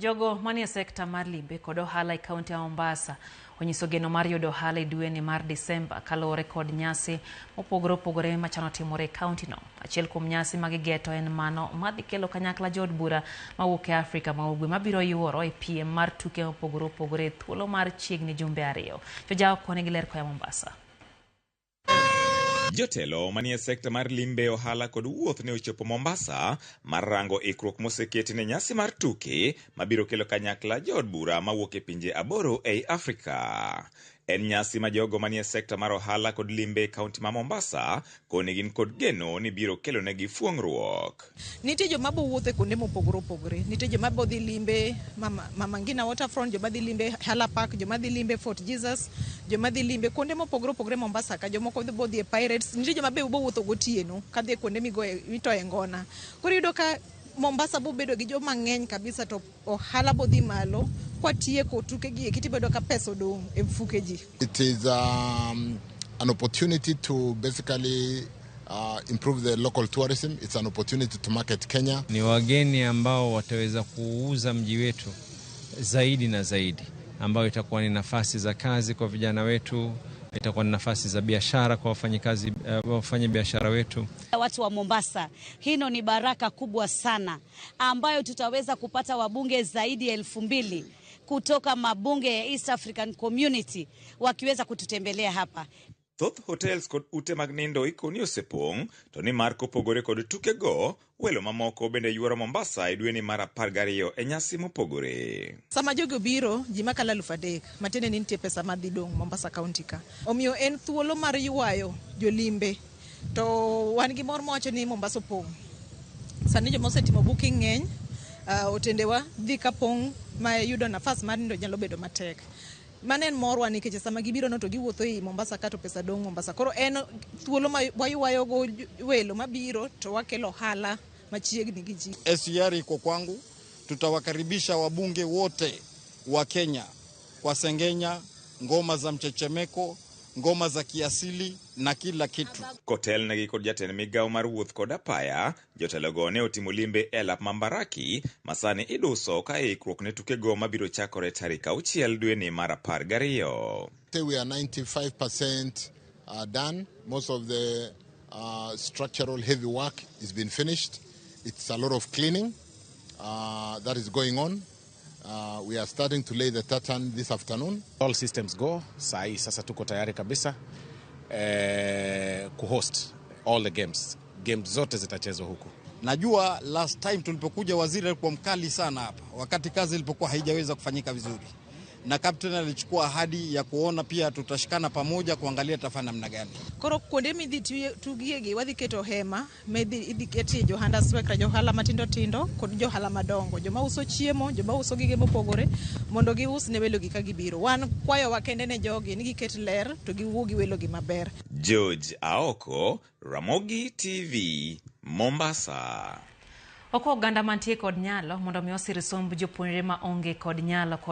Jogo manie sekta mar limbe kod ohala e kaunti ya Mombasa onyiso geno mar yudo ohala e dweni mar Disemba kaluwore kod nyasi mopogore opogore machano timore e kaunti no. Achiel kuom nyasi ma gigeto en mano madhi kelo kanyakla jood bura mawuok e Afrika ma Ugwe mabiro yuoro e piem mar tuke mopogore opogore e thuolo mar chiegni jumbe 2. Jojawa koni gi ler koya Mombasa. Jotelo manie sekta mar limbe, ohala kod wuoth ne ochopo Mombasa mar rango ikruok moseketi ne nyasi mar tuke mabiro kelo kanyakla jood bura mawuok e pinje 8 ei Afrika. En nyasi ma jogo manie sekta mar ohala kod limbe e kaunti ma Mombasa koni gin kod geno ni biro kelonegi fuong'ruok. Nitie joma bo wuotho e kuonde mopogore opogore. Nitie joma bo dhi limbe Mama Ngina Waterfront, joma dhi limbe Hala Park, joma dhi limbe Fort Jesus, joma dhi limbe kuonde mopogore opogore Mombasa ka, jomoko bo dhi e Pirates. Nitie joma be bo wuotho gotieno kadhi e kuonde migoye mitoye ngona. Koro iyudo ka Mombasa bo bedo gi joma ng'eny kabisa to ohala bo dhi malo kwatieko tuke gi eki tibedo ka pesa odong' e mfuke ji. It is an opportunity to basically improve the local tourism. It's an opportunity to market Kenya. Ni wageni ambao wataweza kuuza mji wetu zaidi na zaidi, ambayo itakuwa ni nafasi za kazi kwa vijana wetu, itakuwa ni nafasi za biashara kwa wafanyikazi, wafanya biashara wetu. Watu wa Mombasa, hino ni baraka kubwa sana ambayo tutaweza kupata wabunge zaidi ya 2000 kutoka mabunge ya East African Community wakiweza kututembelea hapa. Thoth hotels kod ute mag nindo ikoni osepong' to nimar kopogore kod tukego, welo mamoko bende yuoro Mombasa e dweni mar 12 e nyasi mopogore. Sama jogi obiro, ji makalo 3000, matiende ni nitie pesa madhi dong' Mombasa County ka. Omiyo en thuolo mar ywayo jolimbe. To wan gi mor mawacho ni Mombasa opong'. Sani joma osetimo booking ng'eny, otendewa dhi kapong' ma yudo nafas mar nindo nyalo bedo matek. Mano en morwa nikech sama gibiro no to giwuotho ei Mombasa ka to pesa dong' Mombasa. Koro en thuolo ma waywayogo welo mabiro to wakelo ohala machiegni gi ji. SGR iko kwangu, tutawakaribisha wabunge wote wa Kenya kwa sengenya, ngoma za mchechemeko, ngoma za kiasili na kila kitu. Kotelnegi kod jatend migawo mar wuoth kod apaya, jotelogo ne otimo limbe e alap ma Mbaraki ma sani iduso ka ikruok ne tukego mabiro chakore tarik 6 dweni mar 12. We are 95% done. Most of the structural heavy work has been finished. It's a lot of cleaning that is going on. We are starting to lay the tartan this afternoon. All systems go. Saa hii sasa tuko tayari kabisa kuhost all the games. Games zote zitachezwa huku. Najua last time tulipokuja waziri alikuwa mkali sana hapa wakati kazi ilipokuwa haijaweza kufanyika vizuri, na captain alichukua ahadi ya kuona pia tutashikana pamoja kuangalia tutafanya namna gani. Koro kuonde midhi tugiegi wadhi keto hema midhi idhi ketie johanda swekra, johala matindo tindo kod johala madongo, joma uso chiemo, joma uso gige mopogore mondo gius ne welogi ka gibiro. Wan kwayowa kende ne jogi ni giket ler to giwuo gi welogi maber. George Aoko, Ramogi TV, Mombasa. Okwa oganda mantie kod nyalo mondo mi osir somb jopuonjre ma onge kod nyalo kod